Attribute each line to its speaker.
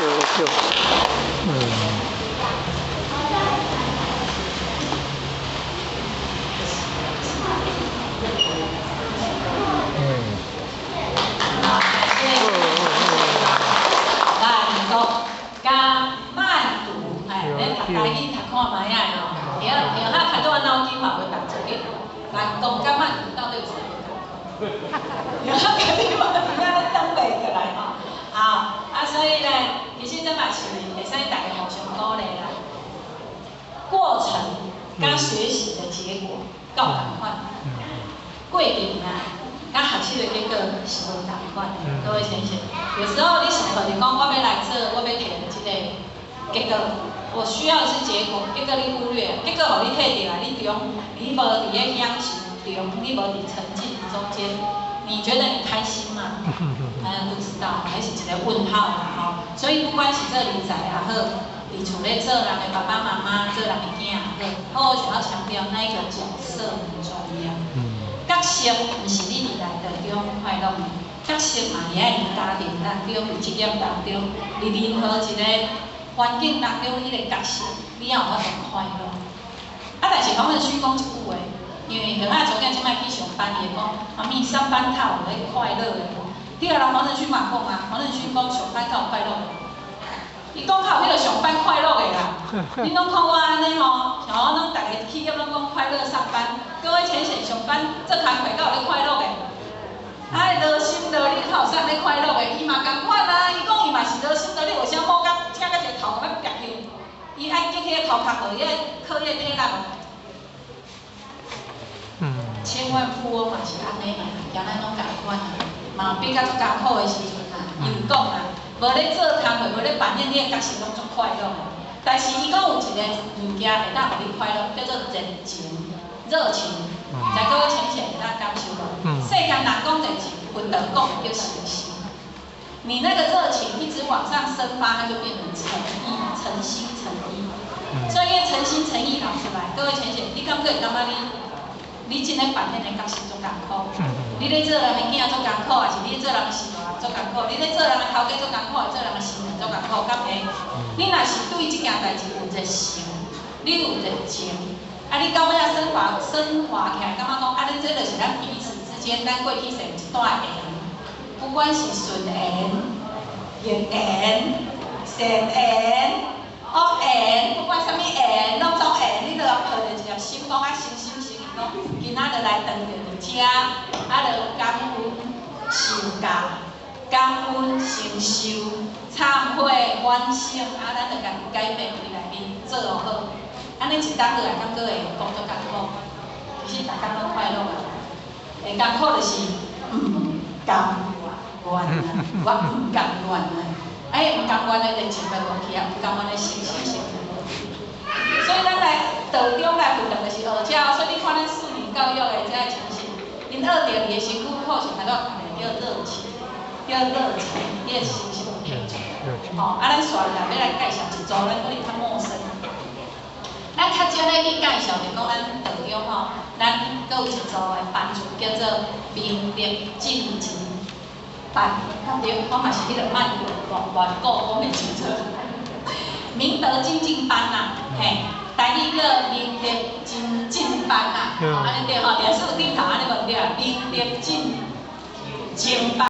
Speaker 1: 對對，。
Speaker 2: 好，感謝。慢讀佮慢讀，哎，恁讀台語讀看覓仔吼，對對，哈，較拄仔腦筋嘛無動出去。慢讀佮慢讀到底有啥無仝款？對，家己嘛伫遐咧轉袂過來吼。好，啊，所以咧，其實這嘛是會使大家互相鼓勵啦。過程佮學習的結果夠仝款，過程啊，佮學習的結果是無仝款的。各位先生，有時候你是抱著講我欲來做，我欲提著這個結果，我需要的是結果，結果你忽略，結果予你提著來，你中，你無佇咧享受中，你無佇沉浸中間，你覺得你開心嗎？不知道，還是一個問號啦吼。所以不管是做人才也好，佇厝咧做人的爸爸媽媽，做人的囝也好，我想要強調那一個角色很重要。角色毋是你佇內道中快樂的，角色嘛是愛佇家庭當中、佇職業當中、佇任何一個環境當中，彼個角色，你要有法度快樂。啊，但是黃仁勳講一句話，因為許仔查某囝這擺去上班，伊會講：媽咪上班較有咧快樂的無？對啊，人黃仁勳嘛講啊，黃仁勳講上班較有快樂的。伊講較有彼個上班快樂的啦。恁攏看我按呢吼，像我攏逐个企業攏講快樂上班，各位淺顯上班做工課敢有咧快樂的？啊，勞心勞力較有啥咧快樂的？伊嘛仝款啊，伊講伊嘛是勞心勞力，為啥某甲請甲一個頭殼欲煏去？伊愛激彼個頭殼，予伊課業體力。千萬富翁嘛是按呢嘛，驚咱攏仝款啊，嘛比較足艱苦的時陣啊，伊有講啊，無咧做工課，無咧扮演，你的角色攏足快樂的。但是伊閣有一個物件會當予你快樂，叫做熱情、熱情。在各位淺顯會當感受無？世間人講熱情，佛道講的叫誠心。你那個熱情一直往上生發，它就變成誠意、誠心誠意。所以誠心誠意拿出來，各位淺顯，你敢閣會感覺你這个扮演的角色足艱苦？你咧做人的囝足艱苦，還是你咧做人的媳婦足艱苦？你咧做人的頭家足艱苦，還是做人的新娘足艱苦？敢會？你若是對這件代誌有熱誠，你有熱情，啊，你到尾仔升華升華起來，感覺講，啊，恁這就是咱彼此之間，咱過去世有一段緣，不管是順緣、逆緣、善緣、惡緣，不管啥物緣，攏總緣，你都抱著一個心講啊，誠心誠意講，今仔日來當著佇遮，啊，就感恩受教，感恩承受，懺悔反省，啊，咱就家己改變，佇內面做好。按呢一冬落來，敢閣會工作艱苦？其實逐工攏快樂啊。會艱苦就是毋甘願啊，我毋甘願啊。哎，毋甘願的熱情就無去啊，毋甘願的誠心誠意無去。所以咱來道中來佛堂就是學這，所以你看咱四年教育的這个情形，𪜶學著伊的身軀課程來到叫熱情，叫熱情，伊的誠心有提出來。吼，啊，咱紲來欲來介紹一組，咱可能較陌生。咱較少咧去介紹，就講咱道中吼，咱閣有一組的班主叫做明德進前班，對，我嘛是彼個慢讀亂亂講，講袂清楚。明德精進班啦，嘿，台語叫明德精進班啦，按呢對吼，電視頂頭按呢無對啊，明德進前班。